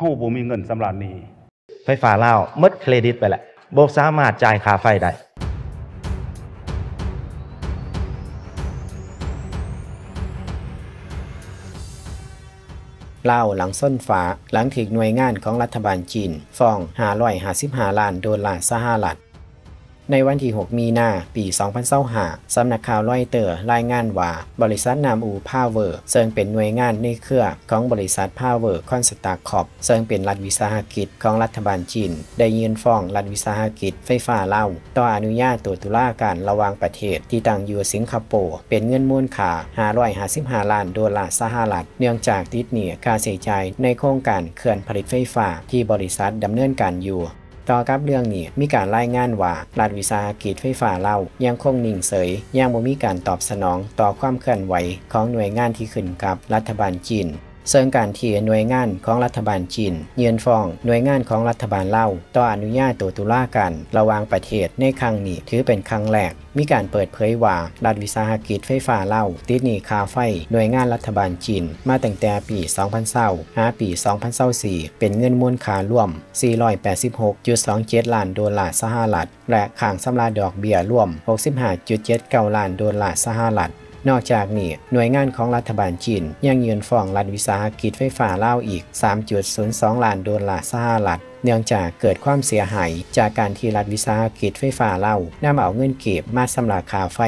ຜູ້ບໍ່ມີເງິນຊຳລະໜີ້. ໄຟຟ້າລາວໝົດເຄຣດິດໄປແລ້ວ, ບໍ່ສາມາດຈ່າຍຄ່າໄຟໄດ້. ລາວຫຼັງຊົນຝາ ຫຼັງຖືກໜ່ວຍງານຂອງລັດຖະບານຈີນຟ້ອງຫ້າຮ້ອຍຫ້າສິບຫ້າລ້ານໂດລາສະຫະລັດ. ໃນວັນທີຫົກ ມີນາ ປີສອງພັນຊາວຫ້າ ສຳນັກຂ່າວຣອຍເຕີລາຍງານວ່າ ບໍລິສັດນ້ຳອູພາວເວີ ເຊິ່ງເປັນໜ່ວຍງານໃນເຄືອຂອງບໍລິສັດພາວເວີຄອນສະຕຣັກຄອບ ເຊິ່ງເປັນລັດວິສາຫະກິດຂອງລັດຖະບານຈີນ ໄດ້ຍື່ນຟ້ອງລັດວິສາຫະກິດໄຟຟ້າລາວ ຕໍ່ອະນຸຍາໂຕຕຸລາການລະຫວ່າງປະເທດທີ່ຕັ້ງຢູ່ສິງກະໂປ ເປັນເງິນມູນຄ່າຫ້າຮ້ອຍຫ້າສິບຫ້າລ້ານໂດລາສະຫະລັດ ເນື່ອງຈາກຕິດໜີ້ຄ່າໃຊ້ຈ່າຍໃນໂຄງການເຂື່ອນຜະລິດໄຟຟ້າທີ່ບໍລິສັດດຳເນີນການຢູ່. ຕໍ່ກັບເລື່ອງນີ້ ມີການລາຍງານວ່າ ລັດວິສາຫະກິດໄຟຟ້າລາວຍັງຄົງນິ່ງເສີຍ, ຍັງບໍ່ມີການຕອບສະໜອງຕໍ່ຄວາມເຄື່ອນໄຫວຂອງໜ່ວຍງານທີ່ຂຶ້ນກັບລັດຖະບານຈີນ. ເຊິ່ງການທີ່ໜ່ວຍງານຂອງລັດຖະບານຈີນຍື່ນຟ້ອງໜ່ວຍງານຂອງລັດຖະບານລາວຕໍ່ອະນຸຍາໂຕຕຸລາການລະຫວ່າງປະເທດໃນຄັ້ງນີ້ ຖືເປັນຄັ້ງແລກ. ມີການເປີດເຜີຍວ່າ ລັດວິສາຫະກິດໄຟຟ້າລາວຕິດໜີ້ຄ່າໄຟໜ່ວຍງານລັດຖະບານຈີນມາຕັ້ງແຕ່ປີສອງພັນຊາວ ຫາປີສອງພັນຊາວສີ່ ເປັນເງິນມູນຄ່າລວມສີ່ຮ້ອຍແປດສິບຫົກຈຸດສອງເຈັດລ້ານໂດລາສະຫະລັດ ແລະ ຄ້າງຊຳລະດອກເບ້ຍລວມຫົກສິບຫ້າຈຸດເຈັດເກົ້າລ້ານໂດລາສະຫະລັດ. ນອກຈາກນີ້, ໜ່ວຍງານຂອງລັດຖະບານຈີນຍັງຍື່ນຟ້ອງລັດວິສາຫະກິດໄຟຟ້າລາວອີກສາມຈຸດສູນສອງລ້ານໂດລາສະຫະລັດ ເນື່ອງຈາກເກີດຄວາມເສຍຫາຍຈາກການທີ່ລັດວິສາຫະກິດໄຟຟ້າລາວນຳເອົາເງິນກີບມາຊຳລະຄ່າໄຟ,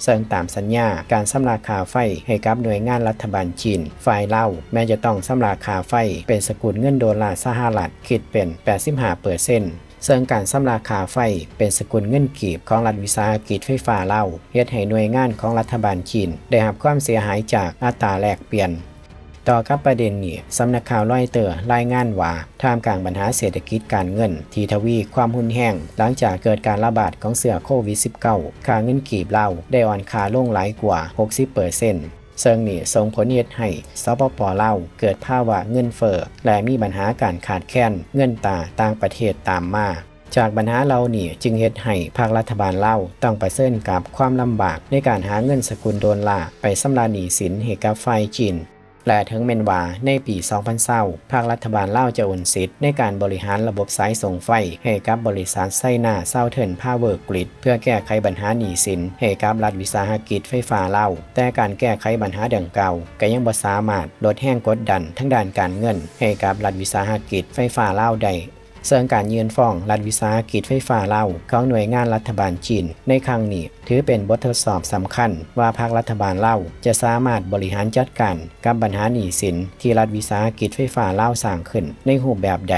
ເຊິ່ງຕາມສັນຍາການຊຳລະຄ່າໄຟໃຫ້ກັບໜ່ວຍງານລັດຖະບານຈີນ, ຝ່າຍລາວແມ່ນຈະຕ້ອງຊຳລະຄ່າໄຟເປັນສະກຸນເງິນໂດລາສະຫະລັດ ຄິດເປັນແປດສິບຫ້າເປີເຊັນ, ເຊິ່ງການຊຳລະຄ່າໄຟເປັນສະກຸນເງິນກີບຂອງລັດວິສາຫະກິດໄຟຟ້າລາວ ເຮັດໃຫ້ໜ່ວຍງານຂອງລັດຖະບານຈີນໄດ້ຮັບຄວາມເສຍຫາຍຈາກອັດຕາແລກປ່ຽນ. ຕໍ່ກັບປະເດັນນີ້, ສຳນັກຂ່າວຣອຍເຕີລາຍງານວ່າ ທ່າມກາງບັນຫາເສດຖະກິດການເງິນທີ່ທະວີຄວາມຮຸນແຮງ ຫຼັງຈາກເກີດການລະບາດຂອງເຊື້ອໂຄວິດສິບເກົ້າ, ຄ່າເງິນກີບລາວໄດ້ອ່ອນຄ່າລົງຫຼາຍກວ່າຫົກສິບເປີເຊັນ, ເຊິ່ງນີ້ສົ່ງຜົນເຮັດໃຫ້ ສປປ ລາວ ເກີດພາວະເງິນເຟີ້ ແລະ ມີບັນຫາການຂາດແຄນເງິນຕາຕ່າງປະເທດຕາມມາ. ຈາກບັນຫາເຫຼົ່ານີ້ຈຶ່ງເຮັດໃຫ້ພັກລັດຖະບານລາວຕ້ອງປະເຊີນກັບຄວາມລຳບາກໃນການຫາເງິນສະກຸນໂດລາໄປຊຳລະໜີ້ສິນໃຫ້ກັບຝ່າຍຈີນ ແລະ ເຖິງແມ່ນວ່າໃນປີສອງພັນຊາວ ພັກລັດຖະບານລາວຈະໂອນສິດໃນການບໍລິຫານລະບົບສາຍສົ່ງໄຟໃຫ້ກັບບໍລິສັດ China Southern Power Grid ເພື່ອແກ້ໄຂບັນຫາໜີ້ສິນໃຫ້ກັບລັດວິສາຫະກິດໄຟຟ້າລາວ, ແຕ່ການແກ້ໄຂບັນຫາດັ່ງກ່າວກໍຍັງບໍ່ສາມາດລົດແຮງກົດດັນທາງດ້ານການເງິນໃຫ້ກັບລັດວິສາຫະກິດໄຟຟ້າລາວໄດ້. ເຊິ່ງການຍື່ນຟ້ອງລັດວິສາຫະກິດໄຟຟ້າລາວຂອງໜ່ວຍງານລັດຖະບານຈີນໃນຄັ້ງນີ້ ຖືເປັນບົດທົດສອບສຳຄັນວ່າພັກລັດຖະບານລາວຈະສາມາດບໍລິຫານຈັດການກັບບັນຫາໜີ້ສິນທີ່ລັດວິສາຫະກິດໄຟຟ້າລາວສ້າງຂຶ້ນໃນຮູບແບບໃດ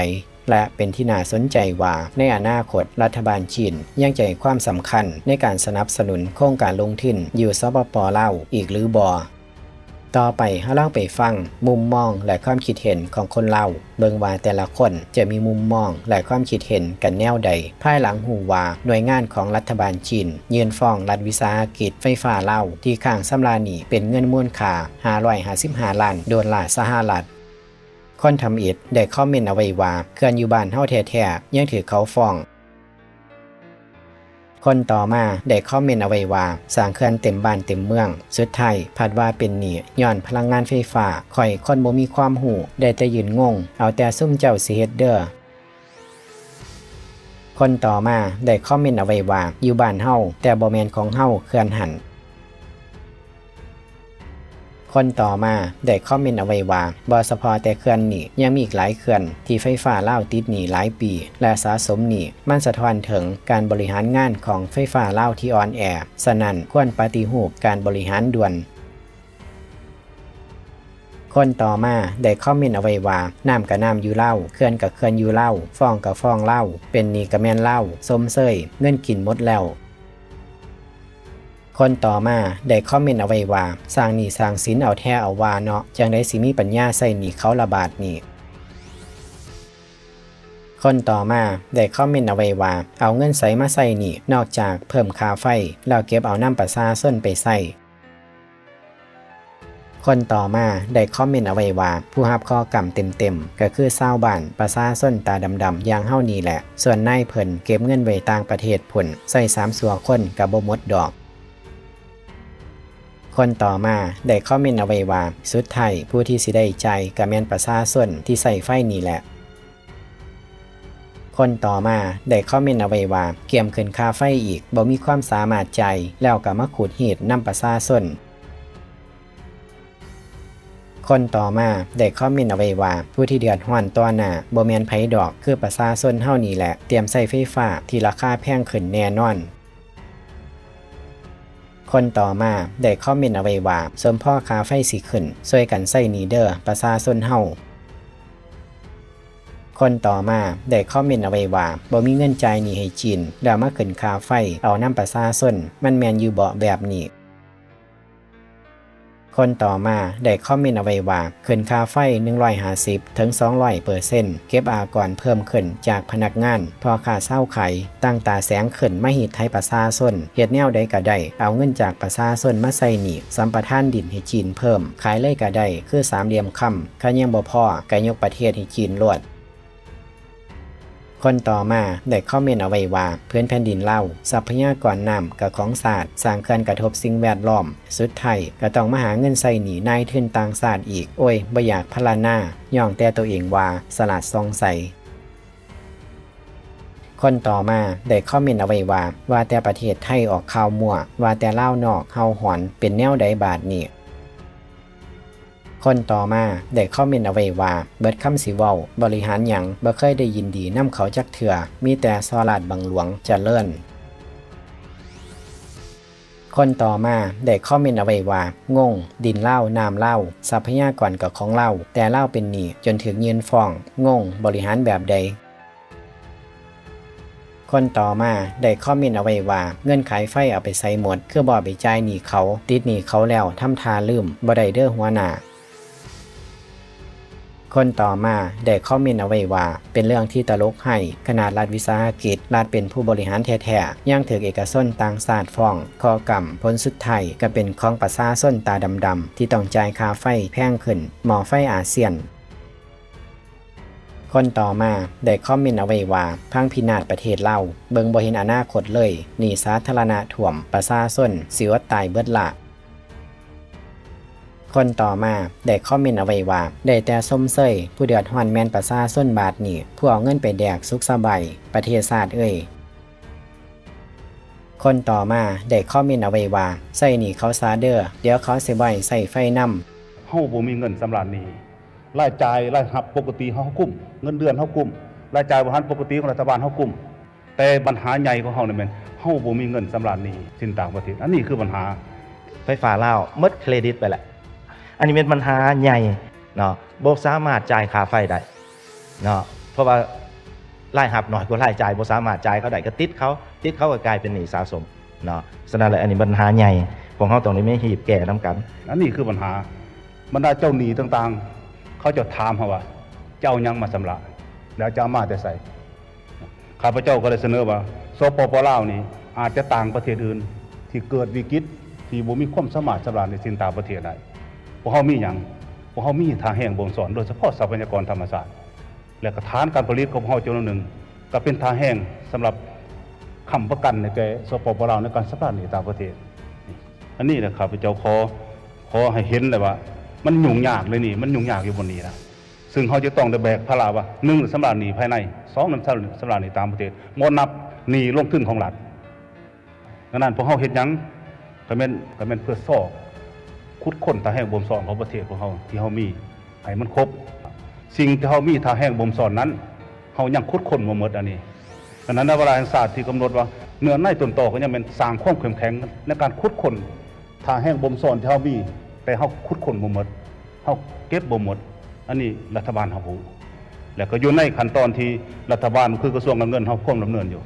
ແລະ ເປັນທີ່ໜ້າສົນໃຈວ່າໃນອະນາຄົດລັດຖະບານຈີນຍັງຈະໃຫ້ຄວາມສຳຄັນໃນການສະໜັບສະໜູນໂຄງການລົງທຶນຢູ່ ສປປ ລາວ ອີກຫຼືບໍ່. ຕໍ່ໄປເຮົາລອງໄປຟັງມຸມມອງ ແລະ ຄວາມຄິດເຫັນຂອງຄົນລາວ ເບິ່ງວ່າແຕ່ລະຄົນຈະມີມຸມມອງ ແລະ ຄວາມຄິດເຫັນກັນແນວໃດ ພາຍຫຼັງຮູ້ວ່າໜ່ວຍງານຂອງລັດຖະບານຈີນຍື່ນຟ້ອງລັດວິສາຫະກິດໄຟຟ້າລາວ ທີ່ຄ້າງຊຳລະໜີ້ເປັນເງິນມູນຄ່າຫ້າຮ້ອຍຫ້າສິບຫ້າລ້ານໂດລາສະຫະລັດ. ຄົນທຳອິດໄດ້ຄອມເມັນເອົາໄວ້ວ່າ ເຂື່ອນຢູ່ບ້ານເຮົາແທ້ໆ ຍັງຖືກເຂົາຟ້ອງ. ຄົນຕໍ່ມາໄດ້ຄອມເມັນເອົາໄວ້ວ່າ ສ້າງເຂື່ອນເຕັມບ້ານເຕັມເມືອງ ສຸດທ້າຍພັດວ່າເປັນໜີ້ຍ້ອນພະລັງງານໄຟຟ້າ. ຂ້ອຍຄົນບໍ່ມີຄວາມຮູ້ ໄດ້ແຕ່ຢືນງົງ ເອົາແຕ່ຊຸມເຈົ້າຊິເຮັດເດີ. ຄົນຕໍ່ມາໄດ້ຄອມເມັນເອົາໄວ້ວ່າ ຢູ່ບ້ານເຮົາ ແຕ່ບໍ່ແມ່ນຂອງເຮົາເຂື່ອນຫັ້ນ. ຄົນຕໍ່ມາໄດ້ຄອມເມັນເອົາໄວ້ວ່າ ບໍ່ສະເພາະແຕ່ເຂື່ອນນີ້ ຍັງມີອີກຫຼາຍເຂື່ອນທີ່ໄຟຟ້າລາວຕິດໜີ້ຫຼາຍປີ ແລະ ສະສົມໜີ້. ມັນສະທ້ອນເຖິງການບໍລິຫານງານຂອງໄຟຟ້າລາວທີ່ອ່ອນແອ, ສະນັ້ນຄວນປະຕິຮູບການບໍລິຫານດ່ວນ. ຄົນຕໍ່ມາໄດ້ຄອມເມັນເອົາໄວ້ວ່າ ນ້ຳກະນ້ຳຢູ່ລາວ, ເຂື່ອນກະເຂື່ອນຢູ່ລາວ, ຟ້ອງກະຟ້ອງລາວ, ເປັນໜີ້ກະແມ່ນລາວຊົມເຊີຍ, ເງິນກິນໝົດແລ້ວ. ຄົນຕໍ່ມາໄດ້ຄອມເມັນເອົາໄວ້ວ່າ ສ້າງໜີ້ສ້າງສິນເອົາແທ້ເອົາວ່າເນາະ, ຈັ່ງໃດຊິມີປັນຍາໃຊ້ໜີ້ເຂົາລະບາດນີ້. ຄົນຕໍ່ມາໄດ້ຄອມເມັນເອົາໄວ້ວ່າ ເອົາເງິນໃສມາໃຊ້ໜີ້ ນອກຈາກເພີ່ມຄ່າໄຟ ແລ້ວເກັບເອົານຳປະຊາຊົນໄປໃຊ້. ຄົນຕໍ່ມາໄດ້ຄອມເມັນເອົາໄວ້ວ່າ ຜູ້ຮັບເຄາະກຳເຕັມໆ ກໍຄືຊາວບ້ານປະຊາຊົນຕາດຳໆ ຢ່າງເຮົານີ້ແຫຼະ, ສ່ວນນາຍເພິ່ນເກັບເງິນໄວ້ຕ່າງປະເທດພຸ້ນ ໃຊ້ສາມຊົ່ວຄົນກໍບໍ່ໝົດດອກ. ຄົນຕໍ່ມາໄດ້ຄອມເມັນເອົາໄວ້ວ່າ ສຸດທ້າຍຜູ້ທີ່ຊິໄດ້ຈ່າຍກໍແມ່ນປະຊາຊົນທີ່ໃຊ້ໄຟນີ້ແຫຼະ. ຄົນຕໍ່ມາໄດ້ຄອມເມັນເອົາໄວ້ວ່າ ກຽມຂຶ້ນຄ່າໄຟອີກ ບໍ່ມີຄວາມສາມາດຈ່າຍ ແລ້ວກໍມາຂູດຮີດນຳປະຊາຊົນ. ຄົນຕໍ່ມາໄດ້ຄອມເມັນເອົາໄວ້ວ່າ ຜູ້ທີ່ເດືອດຮ້ອນຕໍ່ໜ້າບໍ່ແມ່ນໃຜດອກ ຄືປະຊາຊົນເຮົານີ້ແຫຼະ ຕຽມໃຊ້ໄຟຟ້າທີ່ລາຄາແພງຂຶ້ນແນ່ນອນ. ຄົນຕໍ່ມາໄດ້ຄອມເມັນເອົາໄວ້ວ່າ ສົມພໍຄ່າໄຟຊິຂຶ້ນ ຊ່ວຍກັນໃຊ້ໜີ້ເດີ້ປະຊາຊົນເຮົາ. ຄົນຕໍ່ມາໄດ້ຄອມເມັນເອົາໄວ້ວ່າ ບໍ່ມີເງິນຈ່າຍໜີ້ໃຫ້ຈີນ ແລ້ວມາຂຶ້ນຄ່າໄຟເອົານຳປະຊາຊົນ ມັນແມ່ນຢູ່ເບາະແບບນີ້? ຄົນຕໍ່ມາໄດ້ຄອມເມັນເອົາໄວ້ວ່າ ຂຶ້ນຄ່າໄຟໜຶ່ງຮ້ອຍຫ້າສິບເຖິງສອງຮ້ອຍເປີເຊັນ ເກັບອາກອນເພີ່ມຂຶ້ນຈາກພະນັກງານ, ພໍ່ຄ້າຊາວຂາຍ ຕັ້ງຕາແສງຂຶ້ນມາຮີດໄຖປະຊາຊົນ ເຮັດແນວໃດກໍໄດ້ ເອົາເງິນຈາກປະຊາຊົນມາໃຊ້ໜີ້ ສຳປະທານດິນໃຫ້ຈີນເພີ່ມ ຂາຍເລີຍກໍໄດ້ ຄືສາມຫຼ່ຽມຄຳ ຄັນຍັງບໍ່ພໍກໍຍົກປະເທດໃຫ້ຈີນໂລດ. ຄົນຕໍ່ມາໄດ້ຄອມເມັນເອົາໄວ້ວ່າ ພື້ນແຜ່ນດິນລາວ ຊັບພະຍາກອນນ້ຳກໍຂອງຊາດ, ສ້າງເຂື່ອນກະທົບສິ່ງແວດລ້ອມ, ສຸດທ້າຍກໍຕ້ອງມາຫາເງິນໃຊ້ໜີ້ນາຍທຶນຕ່າງຊາດອີກ. ໂອ້ຍ ບໍ່ຢາກພັນລະນາ, ຍ້ອງແຕ່ໂຕເອງວ່າສະຫຼາດສ່ອງໃສ. ຄົນຕໍ່ມາໄດ້ຄອມເມັນເອົາໄວ້ວ່າ ວ່າແຕ່ປະເທດໄທອອກຂ່າວມົ້ວ, ວ່າແຕ່ລາວນອກເຫົ່າຫອນ, ເປັນແນວໃດບາດນີ້? ຄົນຕໍ່ມາໄດ້ຄອມເມັນເອົາໄວ້ວ່າ ເບິດຄຳຊິເວົ້າ ບໍລິຫານຫຍັງ ບໍ່ເຄີຍໄດ້ຍິນດີນຳເຂົາຈັກເທື່ອ ມີແຕ່ສໍ້ລາດບັງຫຼວງຈະເລີນ. ຄົນຕໍ່ມາໄດ້ຄອມເມັນເອົາໄວ້ວ່າ ງົງ, ດິນລາວ, ນ້ຳລາວ, ຊັບພະຍາກອນກໍຂອງລາວ ແຕ່ລາວເປັນໜີ້ຈົນຖືກຍື່ນຟ້ອງ, ງົງ, ບໍລິຫານແບບໃດ? ຄົນຕໍ່ມາໄດ້ຄອມເມັນເອົາໄວ້ວ່າ ເງິນຂາຍໄຟເອົາໄປໃສໝົດ ຄືບໍ່ເອົາໄປຈ່າຍໜີ້ເຂົາ? ຕິດໜີ້ເຂົາແລ້ວທຳທ່າລືມ ບໍ່ໄດ້ເດີ້ຫົວໜ້າ. ຄົນຕໍ່ມາໄດ້ຄອມເມັນເອົາໄວ້ວ່າ ເປັນເລື່ອງທີ່ຕະຫຼົກຮ້າຍ ຂະໜາດລັດວິສາຫະກິດ ລັດເປັນຜູ້ບໍລິຫານແທ້ໆ ຍັງຖືກເອກະຊົນຕ່າງຊາດຟ້ອງ ເຄາະກຳ ຜົນສຸດທ້າຍກໍເປັນຂອງປະຊາຊົນຕາດຳໆ ທີ່ຕ້ອງຈ່າຍຄ່າໄຟແພງຂຶ້ນ ໝໍ້ໄຟອາຊຽນ. ຄົນຕໍ່ມາໄດ້ຄອມເມັນເອົາໄວ້ວ່າ ພັງພິນາດປະເທດລາວ ເບິ່ງບໍ່ເຫັນອະນາຄົດເລີຍ ໜີ້ສາທາລະນະຖ້ວມ ປະຊາຊົນຊິອົດຕາຍເບິດລະ. ຄົນຕໍ່ມາໄດ້ຄອມເມັນເອົາໄວ້ວ່າ ໄດ້ແຕ່ຊົມເຊີຍ ຜູ້ເດືອດຮ້ອນແມ່ນປະຊາຊົນບາດນີ້ ຜູ້ເອົາເງິນໄປແດກສຸກສະບາຍ ປະເທດຊາດເອີຍ. ຄົນຕໍ່ມາໄດ້ຄອມເມັນເອົາໄວ້ວ່າ ໃຊ້ໜີ້ເຂົາຊະເດີ້ ດຽວເຂົາຊິບໍ່ໃຫ້ໃຊ້ໄຟນຳ. ເຮົາບໍ່ມີເງິນຊຳລະໜີ້ ລາຍຈ່າຍລາຍຮັບປົກກະຕິເຮົາກຸ້ມ ເງິນເດືອນເຮົາກຸ້ມ ລາຍຈ່າຍບໍລິຫານປົກກະຕິຂອງລັດຖະບານເຮົາກຸ້ມ ແຕ່ບັນຫາໃຫຍ່ຂອງເຮົານີ້ແມ່ນ ເຮົາບໍ່ມີເງິນຊຳລະໜີ້ສິນຕ່າງປະເທດ ອັນນີ້ຄືບັນຫາ. ໄຟຟ້າລາວໝົດເຄຣດິດໄປແລ້ວ ອັນນີ້ແມ່ນບັນຫາໃຫຍ່ເນາະ ບໍ່ສາມາດຈ່າຍຄ່າໄຟໄດ້ເນາະ ເພາະວ່າລາຍຮັບໜ້ອຍກວ່າລາຍຈ່າຍ ບໍ່ສາມາດຈ່າຍເຂົາໄດ້ ກໍຕິດເຂົາ ຕິດເຂົາກໍກາຍເປັນໜີ້ສະສົມເນາະ. ສະນັ້ນແຫຼະ ອັນນີ້ບັນຫາໃຫຍ່ ພວກເຮົາຕ້ອງໄດ້ມີຮີບແກ້ນຳກັນ. ອັນນີ້ຄືບັນຫາ ບັນດາເຈົ້າໜີ້ຕ່າງໆ ເຂົາເຈົ້າຖາມເຮົາວ່າ ຈະເອົາຫຍັງມາຊຳລະ ແລ້ວຈະເອົາມາແຕ່ໃສ? ຂ້າພະເຈົ້າກໍໄດ້ສະເໜີວ່າ ສປປ ລາວນີ້ ອາດຈະຕ່າງປະເທດອື່ນ ທີ່ເກີດວິກິດ ທີ່ບໍ່ມີຄວາມສາມາດຊຳລະໜີ້ສິນຕ່າງປະເທດໄດ້. ພວກເຮົາມີຫຍັງ? ພວກເຮົາມີທ່າແຮງບົ່ມຊ້ອນ ໂດຍສະເພາະຊັບພະຍາກອນທຳມະຊາດ ແລະ ກະຖານການຜະລິດຂອງພວກເຮົາຈຳນວນໜຶ່ງ ກະເປັນທ່າແຮງສຳລັບຄ້ຳປະກັນໃຫ້ແກ່ ສປປ ລາວ ໃນການຊຳລະໜີ້ຕ່າງປະເທດ. ອັນນີ້ແຫຼະ ຂ້າພະເຈົ້າຂໍ ຂໍໃຫ້ເຫັນແຫຼະວ່າ ມັນຫຍຸ້ງຍາກເລີຍນີ້ ມັນຫຍຸ້ງຍາກຢູ່ບ່ອນນີ້ລະ. ຊຶ່ງເຮົາຈະຕ້ອງໄດ້ແບກພາລະວ່າ ໜຶ່ງ ຊຳລະໜີ້ພາຍໃນ, ສອງ ນຳຊຳລະໜີ້ຕ່າງປະເທດ, ບໍ່ນັບໜີ້ລົງທຶນຂອງລັດ. ດັ່ງນັ້ນ ພວກເຮົາເຮັດຫຍັງ? ກໍແມ່ນ ກໍແມ່ນເພື່ອຊອກ ຂຸດຄົ້ນທ່າແຮງບົ່ມຊ້ອນຂອງປະເທດພວກເຮົາ ທີ່ເຮົາມີໃຫ້ມັນຄົບ. ສິ່ງທີ່ເຮົາມີທ່າແຮງບົ່ມຊ້ອນນັ້ນ ເຮົາຍັງຂຸດຄົ້ນບໍ່ໝົດອັນນີ້. ດັ່ງນັ້ນ ໃນວາລະແຫ່ງຊາດທີ່ກຳນົດວ່າ ເນື້ອໃນຕົ້ນຕໍກໍຍັງແມ່ນສ້າງຄວາມເຂັ້ມແຂງໃນການຂຸດຄົ້ນ ທ່າແຮງບົ່ມຊ້ອນທີ່ເຮົາມີ ແຕ່ເຮົາຂຸດຄົ້ນບໍ່ໝົດ ເຮົາເກັບບໍ່ໝົດ ອັນນີ້ລັດຖະບານຮັບຮູ້ ແລະ ກໍຢູ່ໃນຂັ້ນຕອນທີ່ລັດຖະບານ ຄືກະຊວງການເງິນເຮົາພວມດຳເນີນຢູ່.